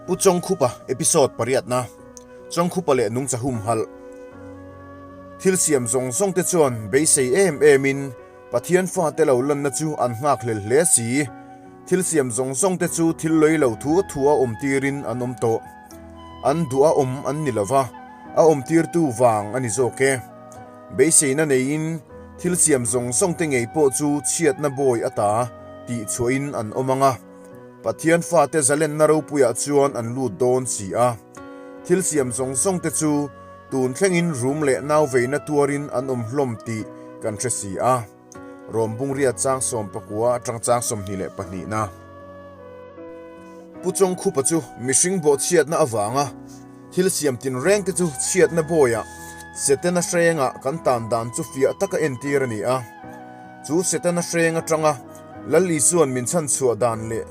Pu Chawngkhupa episode pariatna, Chawngkhupa leh nungcha humhalh. Thil siam zawng zawng te chuan beisei em em in Pathian fate lo lanna chu an nghakhlel hle si. Thil siam zawng zawng te chu thil lei lo thu thu a awm tirin an awm tawh. An duh a awm an ni lova, a awm tirtu vang a ni zawk e. Beiseina neiin thil siam zawng zawng te ngei pawh chu chhiatna bawi ata tih chhuahin an awm ang a, Pathian fate zalenna ropuiah chuan an lut dawn si a. Thil siam zawng zawng te chu tun thlengin rum leh nauveina tuarin an awm hlawm tih kan hre si a. Rawm Bungria chang 19 atang chang 22 na. Pu Chawngkhupa chu mihring bawhchhiatna avanga thil siam tinreng te chu chhiatna bawiah Setana hrengah kan tan dan chu fiah taka entir a ni a. Chu Setana hreng atanga Lal Isua'n min chhanchhuah dan leh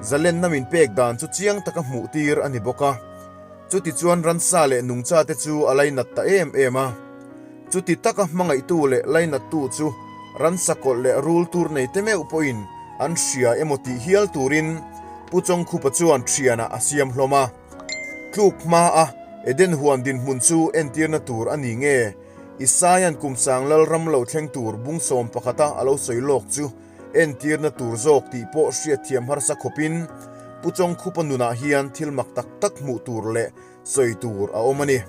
zalenna min pek dan chu chiang taka hmuh tir a ni bawk a. Chutichuan ransa leh nungcha te chu a lainat ta em em a. Chuti taka hmangaihtu leh lainattu chu ransa kawlh leh rul tur nei te meuh pawhin an hria emaw tih hial turin Pu Chawngkhupa chuan thianah a siam hlawm a. Tluk hma a Eden huan dinhmun chu entirna tur a ni nge? Isaia'n Kumsang Lalram lo thleng tur bung sawm pakhata a lo sawi lawk chu entirna tur zawk tih pawh hriatthiam harsa khawpin Pu Chawngkhupa nunah hian thil mak tak tak hmuh tur leh sawi tur a awm a ni.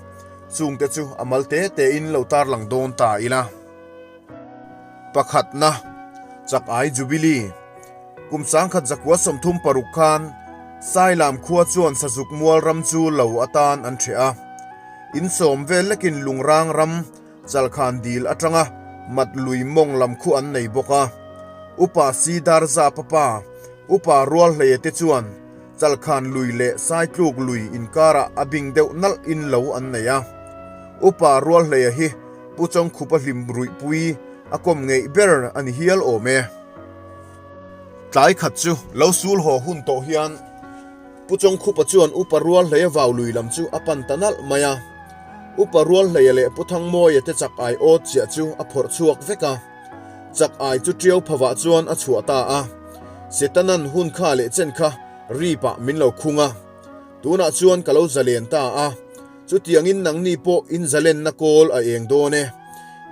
Chungte chu a mal te tein lo tarlang dawn ta ila. Pakhatna, Chak ai Jubilee. Kum 1936 khan Sailam khua chuan Sazuk mual ram chu lo atan an ṭheh a. In sawm vel lekin Lungrang ram Chalkhan dil atanga mat lui mawng lam khu an nei bawk a. Upa Sidar Zapa pa, Upa Rualhleia te chuan Chalkhan lui leh Saitluk lui inkarah a bing deuh nalh in lo an nei a. Upa Rualhleia hi Pu Chawngkhupa hlim ruihpui a kawm ngeih ber a ni hial awm e. Tlai khat chu lo sul haw hun tawh hian Pu Chawngkhupa chuan Upa Rualhleia vau lui lam chu a pan ta nalh mai a. Upa Rualhleia leh Pu Thangmawia te chak ai awt chiah chu a phawrh chhuak vek a. Chak ai chu ṭiau phavah chuan a chhuah ta a. Setanan hun kha leh chen kha ripah min lo khung a. Tunah chuan ka lo zalen ta a. Chutiangin nangni pawh in zalenna kawl a eng dawn e.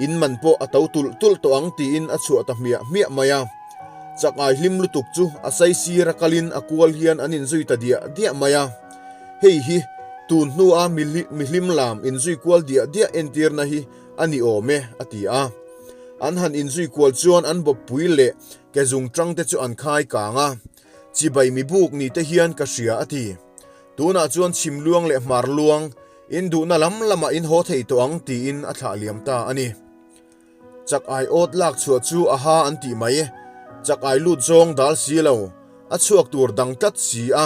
In man pawh a to tulh tulh tawh ang tiin a chhuah ta hmiah hmiah mai a. Chak ai hlim lutuk chu a saisir a kalin a kual hian an inzui ta diah diah mai a. Hei hi tun hnua mihlim lam inzui kual diah diah entirna hi a ni awm e, a ti a. An han inzui kual chuan an bawppui leh ke zungṭang te chu an khai kang a. Chibai mi buk ni te hian ka hria, a ti. Tunah chuan chhim luang leh hmar luang in duhna lam lamah in haw thei tawh ang tiin a thlah liam ta a ni. Chak ai awt lak chhuah chu a ha an tih mai. Chak ai lut zawng dal si lo, a chhuak tur dang tlat si a,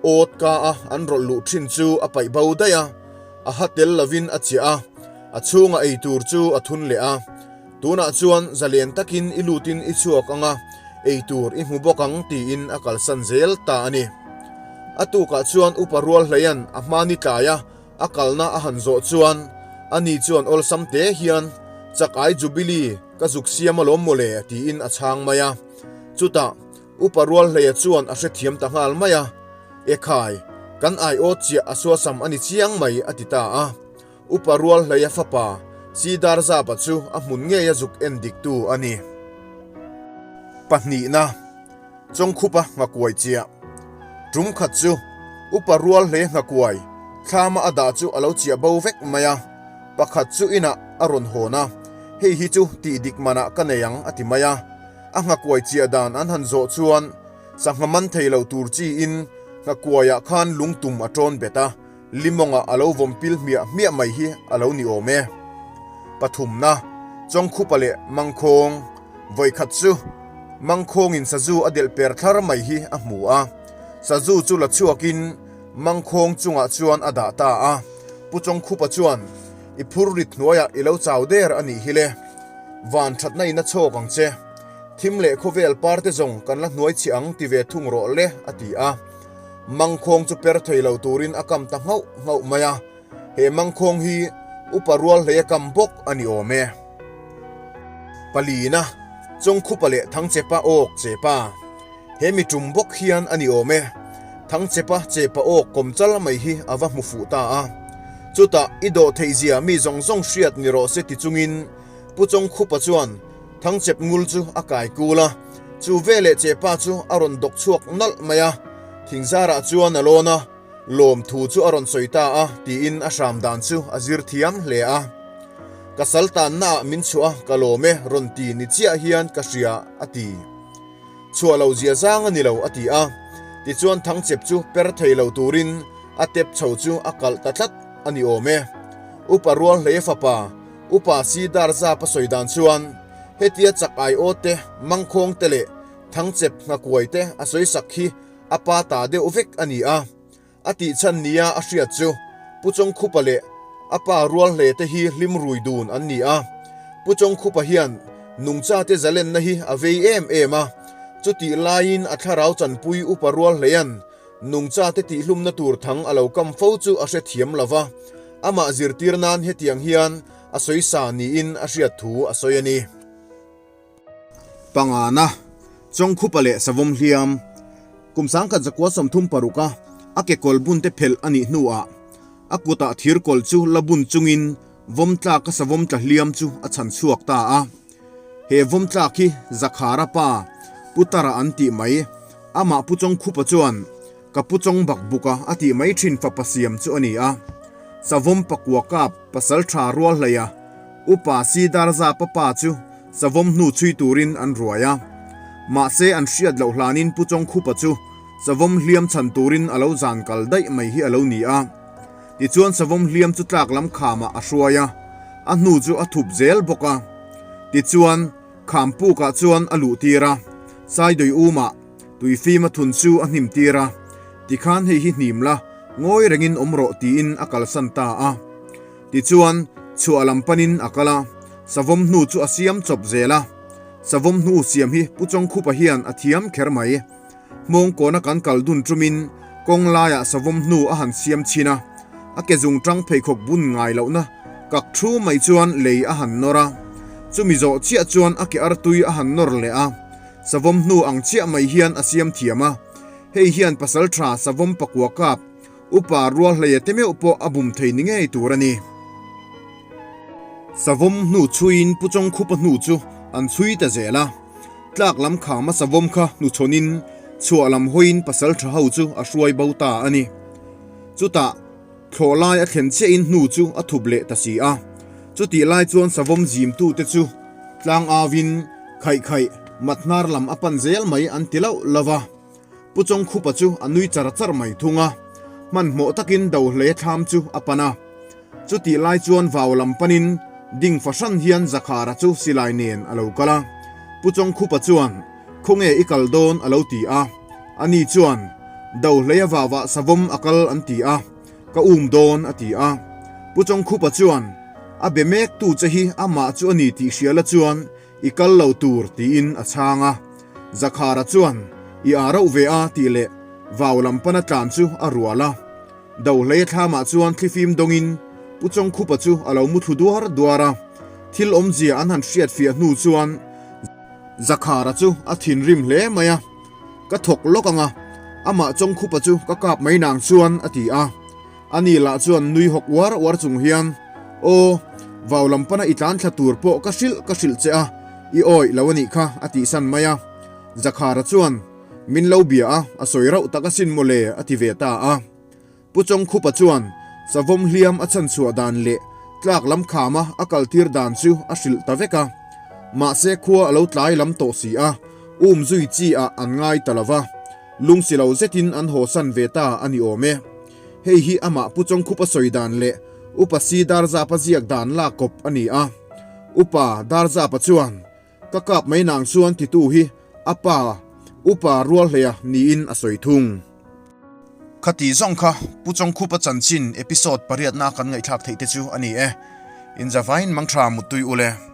awt ka a an rawlh luh thin chu a paih bo daih a, a ha tel lovin a chiah a, a chhunga ei tur chu a thun leh a. Tunah chuan zalen takin i lutin i chhuak ang a, ei tur i hmu bawk ang tiin a kalsan zel ta a ni. A tukah chuan Upa Rualhleia'n a hmani tlaia a kalna a han zawh chuan ani chuan awlsam te hian, Chak ai Jubilee ka zuk siam alawm mawle tiin a chhang mai a. Chutah Upa Rualhleia chuan a hrethiam ta nghal mai a, Ekhai, kan aiawt chiah a suasam a ni chiang mai a ti ta a. Upa Rualhleia fapa Sidar Zapa chu a hmun ngeia zuk en diktu a ni. Pahnihna, Chawngkhupa nghakuai chiah. Tum khat chu Upa Rualhleia nghakuai thlama a dah chu a lo chiah bo vek mai a, pakhat chu inah a rawn hawn a, hei hi chu tih dik manah ka nei ang a ti mai a. A nghakuai chiah dan an han zawh chuan sangha man thei lo tur chiin nghakuaiah khan lungtum a tawn bet a, Limawngah a lo vawm pil hmiah hmiah mai hi a lo ni awm e. Pathumna, Chawngkhupa leh Mangkhawng, Vawikhat chu Mangkhawngin sazu a delh per thlar mai hi a hmu a. Sazu chu la chhuakin Mangkhawng chungah chuan a dah ta a. Pu Chawngkhupa chuan, I phur rit hnuaiah i lo chau der a nih hi le. Van thatna in a chhawk ang che. Thim leh khawvel parte zawng kan la hnuai chhi ang ti ve thung rawh le, a ti a. Mangkhawng chu per thei lo turin a kam ta nghauh nghauh mai a, he mangkhawng hi upa rual hlei a kam bawk a ni awm e. Palina, Chawngkhupa leh Thangchepa awk chepa, he mi tum bawk hian a ni awm e. Thangchepa chepa awk kawm chal mai hi a va hmu fuh ta a. Chutah i dawh theihzia mi zawng zawng hriat ni rawh se ti chungin Pu Chawngkhupa chuan Thangchep ngul chu a kai kul a, chu veleh chepa chu a rawn dawk chhuak nalh mai a, thingzarah chuan a lawn a, lawmthu chu a rawn sawi ta a tiin a hram dan chu a zir thiam hle a. Ka sal tannaah min chhuah a, ka lawm e rawn ti ni chiah hian ka hria a ti. Chhuah lo zia zang a ni lo a ti a, tichuan Thangchep chu per thei lo turin a tep chho chu a kalh ta tlat a ni awm e. Upa rual hlei fapa Upa si dar zap a sawi dan chuan hetia chak ai aw te, mangkhawng te leh Thangchep nghakuai te a sawi sak hi a pa ta deuh vek a ni a. A tih chhan nia a hriat chu Pu Chawngkhupa leh a pa rual hle te hi hlim rui dun an ni a. Pu Chawngkhupa hian nungchate zalenna hi a vei em em a, chutih laiin a thlarau chanpui upa rual hleian nungchate tihhlumna tur thang a lo kam fo chu a hrethiam lo va, amah zirtir nan hetiang hian a sawi sa niin a hriat thu a sawi a ni. Pangana, Chawngkhupa leh Savawm hliam, Kum 1936 a a kekawl bun te phelh a nih hnuah a kutah thirkawl chu la bun chungin vawm tlak a savawm tla hliam chu a chhan chhuak ta a. He vawm tlak hi Zakhara pa Putara an tih mai, amah Pu Chawngkhupa chuan Ka pu chawng bak buk a a tih mai thin fapa siam chu a ni a. Savawm pakua kap pasal tha rual hlei a, upa si Darza papa chu savawm hnu chhui turin an ruai a. Mahse an hriat loh hlanin pu Chawngkhupa chu savawm hliam chhan turin a lo zan kal daih mai hi a lo ni a. Tichuan savawm hliam chu tlak lam khamah a hruai a, a hnu chu a thup zel bawk a. Tichuan kham pukah chuan a luh tir a, Saidoi umah, Tuifim a thun chu a hnim tir a, tikhan hei hi hnim la, ngawi rengin awm rawh tiin a kalsan ta a. Tichuan, chhuah lam panin a kal a, savawm hnu chu a siam chawp zel a. Savawm hnu siam hi Pu Chawngkhupa hian a thiam kher mai. Hmawngkawna kan kal dun ṭumin kawng laiah savawm hnu a han siam chhin a, a ke zung ṭang pheikhawk bun ngai lohna kak thu mai chuan lei a han nawr a. Chumi zawh chiah chuan a ke artui a han nawr leh a. Savawm hnu ang chiah mai hian a siam thiam a, hei hian pasal tha savawm pakua kap upa rual hleia te meuh pawh a bum thei ni ngei tur a ni. Savawm hnu chhuiin Pu Chawngkhupa hnu chu an chhui ta zel a, tlak lam khama savawm kha hnuchhawnin chhuah lam hawiin pasal tha ho chu a hruai bo ta a ni. Chutah. Thlawh lai a thlen chiahin hnu chu a thup leh ta si a. Chutih lai chuan savawm zimtute chu tlang auin khaih khaih mat hnar lam a pan zel mai an ti loh lo va. Pu Chawngkhupa chu a nui char char mai thung a, hmanhmawh takin Dohle thlam chu a pan a. Chutih lai chuan vau lam panin ding fahran hian Zakhara chu silai nen a lo kal a. Pu Chawngkhupa chuan, Khawnge i kal dawn? a lo ti a. Ani chuan, Dohleia vavah savawm a kal an ti a, ka um dawn a ti a. Pu Chawngkhupa chuan, A be mek tu che hi amah chu a ni tih hria la chuan i kal lo tur tiin a chhang a. Zakhara chuan, I aa rauh ve a tih leh vau lam pana tlan chu a rual a. Dohleia thlamah chuan thlifim dawngin Pu Chawngkhupa chu a lo mu thlu duar duar a. Thil awmzia an han hriatfiah hnu chuan Zakhara chu a thinrim hle mai a. Ka thawk lawk ang a, amah Chawngkhupa chu ka kap mai nang chuan a ti a. Ani lah chuan nui hawk uar uar chung hian, Aw, vau lam pana i tlan thla tur pawh ka hrilh ka hrilh che a, i awih lo a nih kha a tihsan mai a. Zakhara chuan, Min lo bia a, a sawi rauh tak asin mawle a ti ve ta a. Pu Chawngkhupa chuan savawm hliam a chhanchhuah dan leh tlak lam khama a kaltir dan chu a hrilh ta vek a. Mahse khua a lo tlai lam tawh si a, um zui chi ah an ngai ta lo va, lungsi lo zetin an hawsan ve ta a ni awm e. Hei hi amah Pu Chawngkhupa sawi dan leh Upa Si Darzapa ziak dan lak kawp a ni a. Upa Darzapa chuan Ka kap mai nang chuan titu hi a pa Upa Rualhleia niin a sawi thung. Khati zawng kha Pu Chawngkhupa chanchin episode pariatna kan ngaihthlak theih te chu a ni e. Inzavain mangtha muttui ule.